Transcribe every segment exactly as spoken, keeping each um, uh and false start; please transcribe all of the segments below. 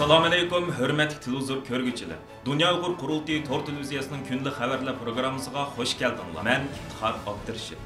ئەسسالامۇئەلەيكۇم، ھۆرمەتلىك تېلېۋىزور كۆرگۈچىلەر! دۇنيا ئۇيغۇر قۇرۇلتىيى تور تېلېۋىزىيەسىنىڭ كۈندىلىك خەۋەرلەر پروگراممىسىغا خۇش كەلدىڭلار. مەن ئىپتىخار ئابدۇرېشىت.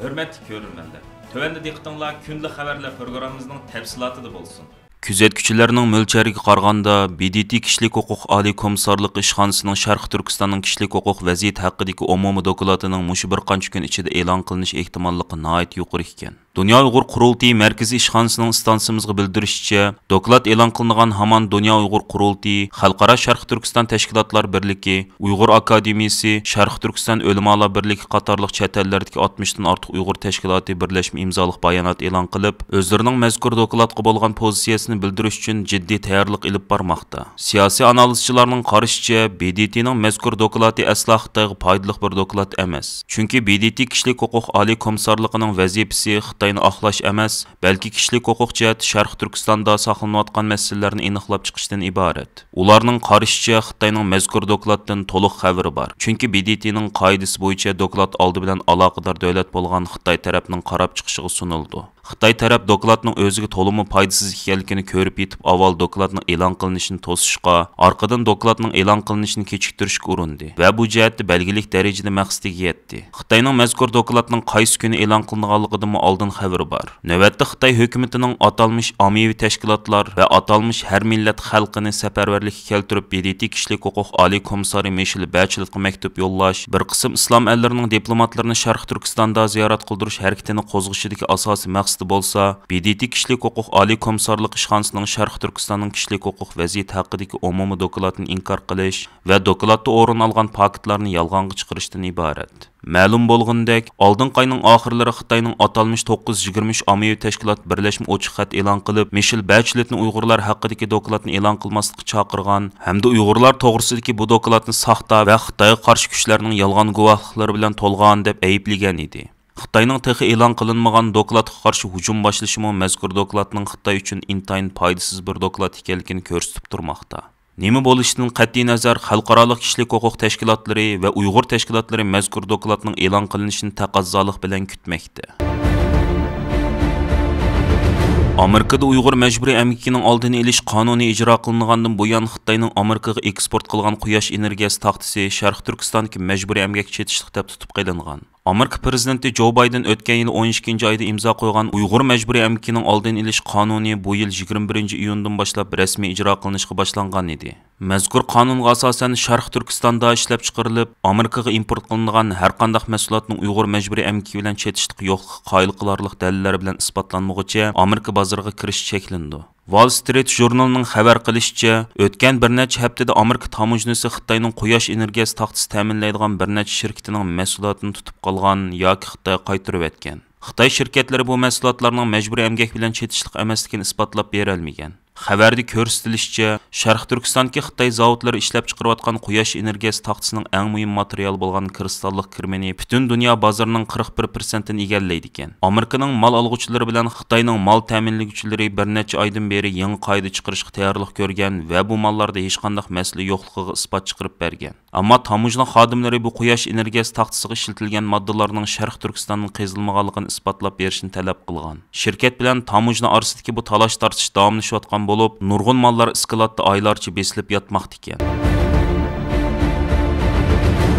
ھۆرمەتلىك كۆرۈرمەنلەر، تۆۋەندە دىققىتىڭلار كۈندىلىك خەۋەرلەر پروگراممىمىزنىڭ تەپسىلاتىدا بولسۇن. كۆزەتكۈچىلەرنىڭ مۆلچەرىگە قارىغاندا، ب د ت كىشىلىك ھوقۇق ئالىي كومىسسارلىقى ئىشخانىسىنىڭ شەرقىي تۈركىستاننىڭ كىشىلىك ھوقۇق ۋەزىيىتى ھەققىدىكى ئومۇمىي دوكلاتىنىڭ مۇشۇ بىر قانچە كۈن ئىچىدە ئېلان قىلىنىش ئېھتىماللىقى ناھايىتى يۇقىرى ئىكەن. دۇنيا ئۇيغۇر قۇرۇلتىيى مەركىزىي ئىشخانىسىنىڭ ئىستانسىمىزغا بىلدۈرۈشىچە، دوكلات ئېلان قىلىنغان ھامان دۇنيا ئۇيغۇر قۇرۇلتىيى، خەلقئارا شەرقىي تۈركىستان تەشكىلاتلار بىرلىكى، ئۇيغۇر ئاكادېمىيىسى، شەرقىي تۈركىستان ئۆلىمالار بىرلىكى قاتارلىق چەت ئەللەردىكى ئاتمىشتىن ئارتۇق ئۇيغۇر تەشكىلاتى بىرلەشمە ئىمزالىق بايانات ئېلان قىلىپ، ئۆزلىرىنىڭ مەزكۇر دوكلاتقا بولغان پوزىتسىيەسىنى بىلدۈرۈش ئۈچۈن جىددىي تەييارلىق ئېلىپ بارماقتا. سىياسىي ئانالىزچىلارنىڭ قارىشىچە، ب د ت نىڭ مەزكۇر دوكلاتى ئەسلا خىتايغا پايدىلىق بىر دوكلات ئەمەس. چۈنكى ب د ت كىشىلىك ھوقۇق ئالىي كومىسسارلىقىنىڭ ۋەزىپىسى خىتاينى ئاقلاش ئەمەس، بەلكى كىشىلىك ھوقۇق جەھەتتە شەرقىي تۈركىستاندا ساقلىنىۋاتقان مەسىلىلەرنى ئېنىقلاپ چىقىشتىن ئىبارەت. ئۇلارنىڭ قارىشىچە، خىتاينىڭ مەزكۇر دوكلاتتىن تولۇق خەۋىرى بار. چۈنكى ب د ت نىڭ قائىدىسى بويىچە دوكلات ئالدى بىلەن ئالاقىدار دۆلەت بولغان خىتاي تەرەپنىڭ قاراپ چىقىشىغا سۇنۇلىدۇ. خىتاي تەرەپ دوكلاتنىڭ ئۆزىگە تولىمۇ پايدىسىز ئىكەنلىكىنى كۆرۈپ يېتىپ، ئاۋۋال دوكلاتنىڭ ئېلان قىلىنىشىنى توسۇشقا، ئارقىدىن دوكلاتنىڭ ئېلان قىلىنىشىنى كېچىكتۈرۈشكە ئۇرۇندى ۋە بۇ جەھەتتە بەلگىلىك دەرىجىدە مەقسىتىگە يەتتى. خىتاينىڭ مەزكۇر دوكلاتنىڭ قايسى كۈنى ئېلان قىلىنغانلىقىدىنمۇ ئالدىن خەۋىرى بار. نۆۋەتتە خىتاي ھۆكۈمىتىنىڭ ئاتالمىش ئاممىۋى تەشكىلاتلار ۋە ئاتالمىش ھەر مىللەت خەلقىنى سەپەرۋەرلىككە كەلتۈرۈپ، ب د ت كىشىلىك ھوقۇق ئالىي كومىسسارى مىشېل بەچلېتقا مەكتۇپ يوللاش، بىر قىسىم ئىسلام ئەللىرىنىڭ دىپلوماتلىرىنى شەرقىي تۈركىستاندا زىيارەت قىلدۇرۇش ھەرىكىتىنى قوزغىشىدىكى ئاساسىي مەقسىتى بولسا، ب د ت كىشىلىك ھوقۇق ئالىي كومىسسارلىقى ئىشخانىسىنىڭ شەرقىي تۈركىستاننىڭ كىشىلىك ھوقۇق ۋەزىيىتى ھەققىدىكى ئومۇمىي دوكلاتىنى ئىنكار قىلىش ۋە دوكلاتتا ئورۇن ئالغان پاكىتلارنى يالغانغا چىقىرىشتىن ئىبارەت. مەلۇم بولغىنىدەك، ئالدىنقى ئاينىڭ ئاخىرلىرى خىتاينىڭ ئاتالمىش توققۇز يۈز يىگىرمە ئۈچ ئاممىۋى تەشكىلات بىرلەشمە ئوچۇق خەت ئېلان قىلىپ، مىشېل بەچلېتنى ئۇيغۇرلار ھەققىدىكى دوكلاتنى ئېلان قىلماسلىققا چاقىرغان ھەمدە ئۇيغۇرلار توغرىسىدىكى بۇ دوكلاتنى ساختا ۋە خىتايغا قارشى كۈچلەرنىڭ يالغان گۇۋاھلىقلىرى بىلەن تولغان دەپ ئەيىبلىگەن ئىدى. خىتاينىڭ تېخى ئېلان قىلىنمىغان دوكلاتقا قارشى ھۇجۇم باشلىشىمۇ مەزكۇر دوكلاتنىڭ خىتاي ئۈچۈن ئىنتايىن پايدىسىز بىر دوكلات ئىكەنلىكىنى كۆرسىتىپ تۇرماقتا. نېمە بولۇشىدىن قەتئىينەزەر، خەلقئارالىق كىشىلىك ھوقۇق تەشكىلاتلىرى ۋە ئۇيغۇر تەشكىلاتلىرى مەزكۇر دوكلاتنىڭ ئېلان قىلىنىشىنى تەقەززالىق بىلەن كۈتمەكتە. ئامېرىكىدا ئۇيغۇر مەجبۇرىي ئەمگىكىنىڭ ئالدىنى ئېلىش قانۇنى ئىجرا قىلىنغاندىن بۇيان، خىتاينىڭ ئامېرىكىغا ئېكسپورت قىلغان قۇياش ئېنېرگىيەسى تاختىسى شەرقىي تۈركىستاندىكى مەجبۇرىي ئەمگەككە چېتىشلىق دەپ تۇتۇپ قېلىنغان. ئامېرىكا پىرېزىدېنتى جو بايدېن ئۆتكەن يىلى ئون ئىككىنچى ئايدا ئىمزا قويغان ئۇيغۇر مەجبۇرىي ئەمگىكىنىڭ ئالدىنى ئېلىش قانۇنى بۇ يىل يىگىرمە بىرىنچى ئىيۇندىن باشلاپ رەسمىي ئىجرا قىلىنىشقا باشلانغان ئىدى. مەزكۇر قانۇنغا ئاساسەن، شەرقىي تۈركىستاندا ئىشلەپچىقىرىلىپ، ئامېرىكىغا ئىمپورت قىلىنىدىغان ھەرقانداق مەھسۇلاتنىڭ ئۇيغۇر مەجبۇرىي ئەمگىكى بىلەن چېتىشلىقى يوقلۇقى قايىل قىلارلىق دەلىللەر بىلەن ئىسپاتلانمىغۇچە، ئامېرىكا بازىرىغا كىرىش چەكلىنىدۇ. ۋال سترىت ژۇرنىلىنىڭ خەۋەر قىلىشىچە، ئۆتكەن بىر نەچچە ھەپتىدە ئامېرىكا تاموژنىسى خىتاينىڭ قۇياش ئېنېرگىيەسى تاختىسى تەمىنلەيدىغان بىر نەچچە شىركىتىنىڭ مەھسۇلاتىنى تۇتۇپ قالغان ياكى خىتايغا قايتۇرۇۋەتكەن. خىتاي شىركەتلىرى بۇ مەھسۇلاتلارنىڭ مەجبۇرىي ئەمگەك بىلەن چېتىشلىق ئەمەسلىكىنى ئىسپاتلاپ بېرەلمىگەن. خەۋەردە كۆرسىتىلىشىچە، شەرقىي تۈركىستاندىكى خىتاي زاۋۇتلىرى ئىشلەپچىقىرىۋاتقان قۇياش ئېنېرگىيەسى تاختىسىنىڭ ئەڭ مۇھىم ماتېرىيالى بولغان كىرىستاللىق كىرمىنى پۈتۈن دۇنيا بازىرىنىڭ قىرىق بىر پىرسەنتىنى ئىگىلەيدىكەن. ئامېرىكىنىڭ مال ئالغۇچىلىرى بىلەن خىتاينىڭ مال تەمىنلىگۈچىلىرى بىر نەچچە ئايدىن بېرى يېڭى قائىدە چىقىرىشقا تەييارلىق كۆرگەن ۋە بۇ ماللاردا ھېچقانداق مەسىلە يوقلۇقىغا ئىسپات چىقىرىپ بەرگەن. ئەمما تاموژنا خادىملىرى بۇ قۇياش ئېنېرگىيەسى تاختىسىغا ئىشلىتىلگەن ماددىلارنىڭ شەرقىي تۈركىستاندىن قېزىلمىغانلىقىنى ئىسپاتلاپ بېرىشنى تەلەپ قىلغان. شىركەت بىلەن تاموژنا ئارىسىدىكى بۇ تالاش-تارتىش داۋاملىشىۋاتقان بولۇپ، نۇرغۇن ماللار ئىسكىلاتتا ئايلارچە بېسىلىپ ياتماقتا ئىكەن.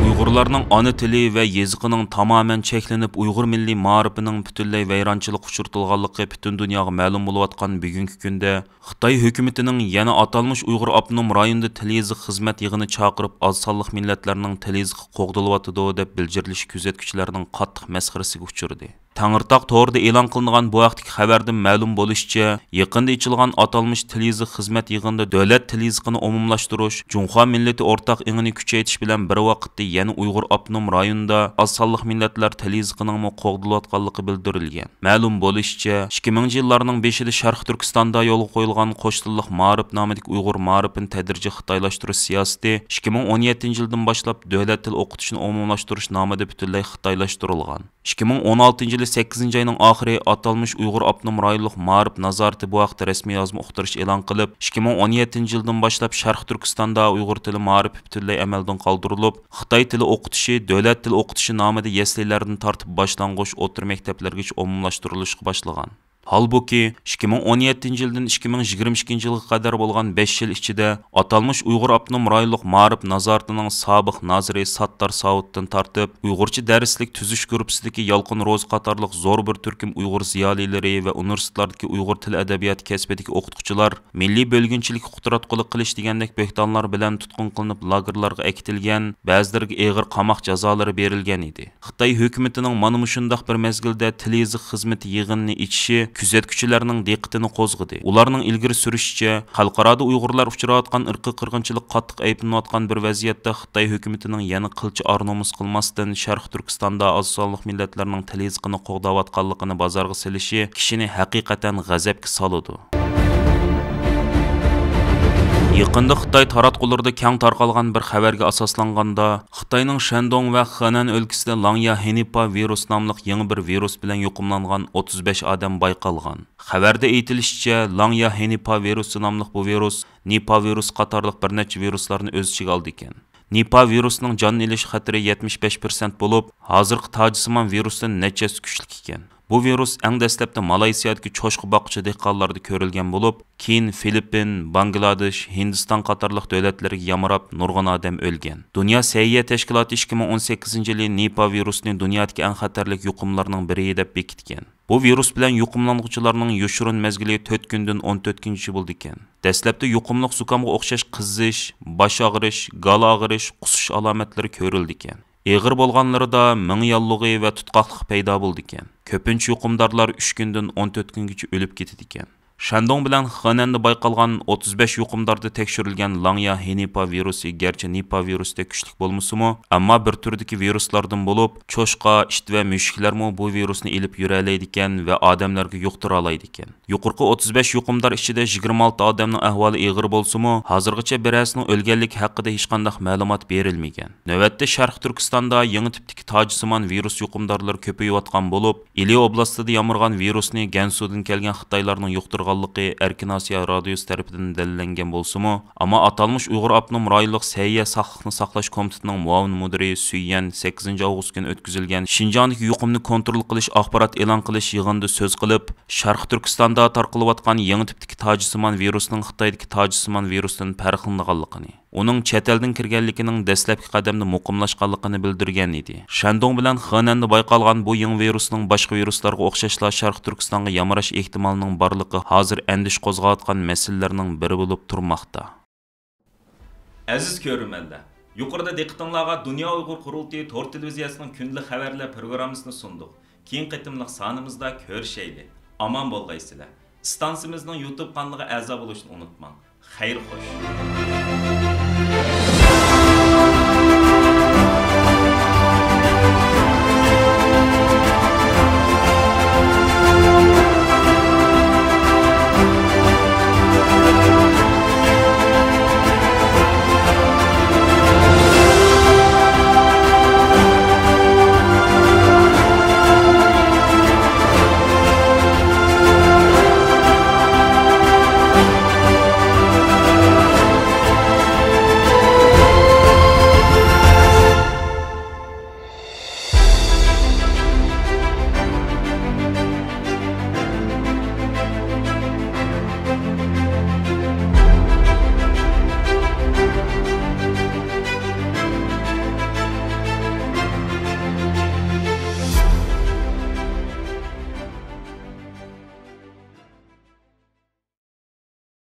ئۇيغۇرلارنىڭ ئانا تىلى ۋە يېزىقىنىڭ تامامەن چەكلىنىپ، ئۇيغۇر مىللىي مائارىپىنىڭ پۈتۈنلەي ۋەيرانچىلىققا ئۇچرىتىلغانلىقى پۈتۈن دۇنياغا مەلۇم بولۇۋاتقان بۈگۈنكى كۈندە، خىتاي ھۆكۈمىتىنىڭ يەنە ئاتالمىش ئۇيغۇر ئاپتونوم رايونىدا تىل-يېزىق خىزمەت يىغىنى چاقىرىپ، ئاز سانلىق مىللەتلەرنىڭ تىل-يېزىقى قوغدىلىۋاتىدۇ، دەپ بىلجىرىلىشى كۆزەتكۈچىلەرنىڭ قاتتىق مەسخىرىسىگە ئۇچرىدى. تەڭرىتاغ تورىدا ئېلان قىلىنغان بۇ ھەقتىكى خەۋەردىن مەلۇم بولۇشىچە، يېقىندا ئېچىلغان ئاتالمىش تىل-يېزىق خىزمەت يىغىنىدا دۆلەت تىل-يېزىقىنى ئومۇملاشتۇرۇش، جۇڭخۇا مىللىتى ئورتاق ئېڭىنى كۈچەيتىش بىلەن بىر ۋاقىتتا يەنە ئۇيغۇر ئاپتونوم رايونىدا ئاز سانلىق مىللەتلەر تىل-يېزىقىنىڭمۇ قوغدىلىۋاتقانلىقى بىلدۈرۈلگەن. مەلۇم بولۇشىچە، ئىككى مىڭىنچى يىللارنىڭ بېشىدا شەرقىي تۈركىستاندا يولغا قويۇلغان قوش تىللىق مائارىپ نامىدىكى ئۇيغۇر مائارىپىنى تەدرىجىي خىتايلاشتۇرۇش سىياسىتى ئىككى مىڭ ئون يەتتىنچى يىلدىن باشلاپ دۆلەت تىل ئوقۇتۇشنى ئومۇملاشتۇرۇش نامىدا پۈتۈنلەي خىتايلاشتۇرۇلغان. ئىككى مىڭ ئون ئالتىنچى يىلى سەككىزىنچى ئاينىڭ ئاخىرى ئاتالمىش ئۇيغۇر ئاپتونوم رايونلۇق مائارىپ نازارىتى بۇ ھەقتە رەسمىي يازما ئۇقتۇرۇش ئېلان قىلىپ، ئىككى مىڭ ئون يەتتىنچى يىلدىن باشلاپ شەرقىي تۈركىستاندا ئۇيغۇر تىلى مائارىپى پۈتۈنلەي ئەمەلدىن قالدۇرۇلۇپ، خىتاي تىلى ئوقۇتۇشى، دۆلەت تىلى ئوقۇتۇشى نامىدا يەسلىلەردىن تارتىپ باشلانغۇچ، ئوتتۇرا مەكتەپلەرگىچە ئومۇملاشتۇرۇلۇشقا باشلىغان. ھالبۇكى، ئىككى مىڭ ئون يەتتىنچى يىلدىن ئىككى مىڭ يىگىرمە ئىككىنچى يىلغا قەدەر بولغان بەش يىل ئىچىدە ئاتالمىش ئۇيغۇر ئاپتونوم رايونلۇق مائارىپ نازارىتىنىڭ سابىق نازىرى ساتتار ساۋۇتتىن تارتىپ، ئۇيغۇرچە دەرسلىك تۈزۈش گۇرۇپپىسىدىكى يالقۇن روزى قاتارلىق زور بىر تۈركۈم ئۇيغۇر زىيالىيلىرى ۋە ئۇنىۋېرسىتېتلاردىكى ئۇيغۇر تىل ئەدەبىياتى كەسپىدىكى ئوقۇتقۇچىلار مىللىي بۆلگۈنچىلىككە قۇتراتقۇلۇق قىلىش دېگەندەك بۆھتانلار بىلەن تۇتقۇن قىلىنىپ، لاگېرلارغا ئەكېتىلگەن، بەزىلىرىگە ئېغىر قاماق جازالىرى بېرىلگەن ئىدى. خىتاي ھۆكۈمىتىنىڭ مانا مۇشۇنداق بىر مەزگىلدە تىل يېزىق خىزمىتى يىغىنىنى ئېچىشى كۆزەتكۈچىلەرنىڭ دىققىتىنى قوزغىدى. ئۇلارنىڭ ئىلگىرى سۈرۈشىچە، خەلقئارادا ئۇيغۇرلار ئۇچراۋاتقان ئىرقىي قىرغىنچىلىق قاتتىق ئەيىبلىنىۋاتقان بىر ۋەزىيەتتە خىتاي ھۆكۈمىتىنىڭ يەنە قىلچە ئار-نومۇس قىلماستىن، شەرقىي تۈركىستاندا ئاز سانلىق مىللەتلەرنىڭ تىل يېزىقىنى قوغداۋاتقانلىقىنى بازارغا سېلىشى كىشىنى ھەقىقەتەن غەزەپكە سالىدۇ. يېقىندا خىتاي تاراتقۇلىرىدا كەڭ تارقالغان بىر خەۋەرگە ئاساسلانغاندا، خىتاينىڭ شەندۇڭ ۋە خېنەن ئۆلكىسىدە لاڭيا ھېنىپا ۋىرۇسى ناملىق يېڭى بىر ۋىرۇس بىلەن يۇقۇملانغان ئوتتۇز بەش ئادەم بايقالغان. خەۋەردە ئېيتىلىشىچە، لاڭيا ھېنىپا ۋىرۇسى ناملىق بۇ ۋىرۇس نىپا ۋىرۇسى قاتارلىق بىر نەچچە ۋىرۇسلارنى ئۆز ئىچىگە ئالىدىكەن. نىپا ۋىرۇسىنىڭ جان ئېلىش خەتىرى يەتمىش بەش پىرسەنت بولۇپ، ھازىرقى تاجسىمان ۋىرۇستىن نەچچە ھەسسە كۈچلۈك ئىكەن. بۇ ۋىرۇس ئەڭ دەسلەپتە مالايسىيادىكى چوشقا باققۇچى دېھقانلاردا كۆرۈلگەن بولۇپ، كېيىن فىلىپپىن، باڭگلادېش، ھىندىستان قاتارلىق دۆلەتلەرگە يامراپ، نۇرغۇن ئادەم ئۆلگەن. دۇنيا سەھىيە تەشكىلاتى ئىككى مىڭ ئون سەككىزىنچى يىلى نىپا ۋىرۇسىنى دۇنيادىكى ئەڭ خەتەرلىك يۇقۇملارنىڭ بىرى دەپ بېكىتكەن. بۇ ۋىرۇس بىلەن يۇقۇملانغۇچىلارنىڭ يوشۇرۇن مەزگىلى تۆت كۈندىن ئون تۆت كۈنگىچە بولىدىكەن. دەسلەپتە يۇقۇملىق زۇكامغا ئوخشاش قىزىش، باش ئاغرىش، گالا ئاغرىش، قۇسۇش ئالامەتلىرى كۆرۈلىدىكەن. ئېغىر بولغانلىرىدا مېڭە ياللۇغى ۋە تۇتقاقلىق پەيدا بولىدىكەن. كۆپىنچە يۇقۇمدارلار ئۈچ كۈندىن ئون تۆت كۈنگىچە ئۆلۈپ كېتىدىكەن. شەندۇڭ بىلەن خېنەندە بايقالغان ئوتتۇز بەش يۇقۇمداردا تەكشۈرۈلگەن لاڭيا ھېنىپا ۋىرۇسى گەرچە نىپا ۋىرۇسىدەك كۈچلۈك بولمىسىمۇ، ئەمما بىر تۈردىكى ۋىرۇسلاردىن بولۇپ، چوشقا، ئىت ۋە مۈشۈكلەرمۇ بۇ ۋىرۇسنى ئېلىپ يۈرەلەيدىكەن ۋە ئادەملەرگە يۇقتۇرالايدىكەن. يۇقىرىقى ئوتتۇز بەش يۇقۇمدار ئىچىدە يىگىرمە ئالتە ئادەمنىڭ ئەھۋالى ئېغىر بولسىمۇ، ھازىرغىچە بىرەرسىنىڭ ئۆلگەنلىكى ھەققىدە ھېچقانداق مەلۇمات بېرىلمىگەن. نۆۋەتتە شەرقىي تۈركىستاندا يېڭى تىپتىكى تاجسىمان ۋىرۇس يۇقۇمدارلىرى كۆپىيىۋاتقان بولۇپ، ئىلى ئوبلاستىدا يامرىغان ۋىرۇسنى گەنسۇدىن كەلگەن خىتايلارنىڭ يۇقتۇرغانلىقى ئەركىن ئاسىيا رادىيوسى تەرىپىدىن دەلىللەنگەن بولسىمۇ، ئەمما ئاتالمىش ئۇيغۇر ئاپتونوم رايونلۇق سەھىيە ساقلىقنى ساقلاش كومىتېتىنىڭ مۇئاۋىن مۇدىرى سۈييەن سەككىزىنچى ئاۋغۇست كۈنى ئۆتكۈزۈلگەن شىنجاڭدىكى يۇقۇمنى كونترول قىلىش ئاخبارات ئېلان قىلىش يىغىنىدا سۆز قىلىپ، شەرقىي تۈركىستاندا تارقىلىۋاتقان يېڭى تىپتىكى تاجسىمان ۋىرۇسنىڭ خىتايدىكى تاجسىمان ۋىرۇستىن پەرقلىنىدىغانلىقىنى، ئۇنىڭ چەت ئەلدىن كىرگەنلىكىنىڭ دەسلەپكى قەدەمدە مۇقىملاشقانلىقىنى بىلدۈرگەن ئىدى. شەندۇڭ بىلەن خېنەندە بايقالغان بۇ يېڭى ۋىرۇسنىڭ باشقا ۋىرۇسلارغا ئوخشاشلا شەرقىي تۈركىستانغا يامراش ئېھتىمالىنىڭ بارلىقى ھازىر ئەندىشە قوزغاۋاتقان مەسىلىلەرنىڭ بىرى بولۇپ تۇرماقتا. ئەزىز كۆرۈرمەنلەر، يۇقىرىدا دىققىتىڭلارغا دۇنيا ئۇيغۇر قۇرۇلتىيى تور تېلېۋىزىيەسىنىڭ كۈندىلىك خەۋەرلەر پروگراممىسىنى سۇندۇق. كېيىنكى قېتىملىق سانىمىزدا كۆرۈشەيلى. ئامان بولغايسىلەر. ئىستانسىمىزنىڭ يۇتۇب قانىلىغا ئەزا بولۇشنى ئۇنتۇماڭ. خەير خوش.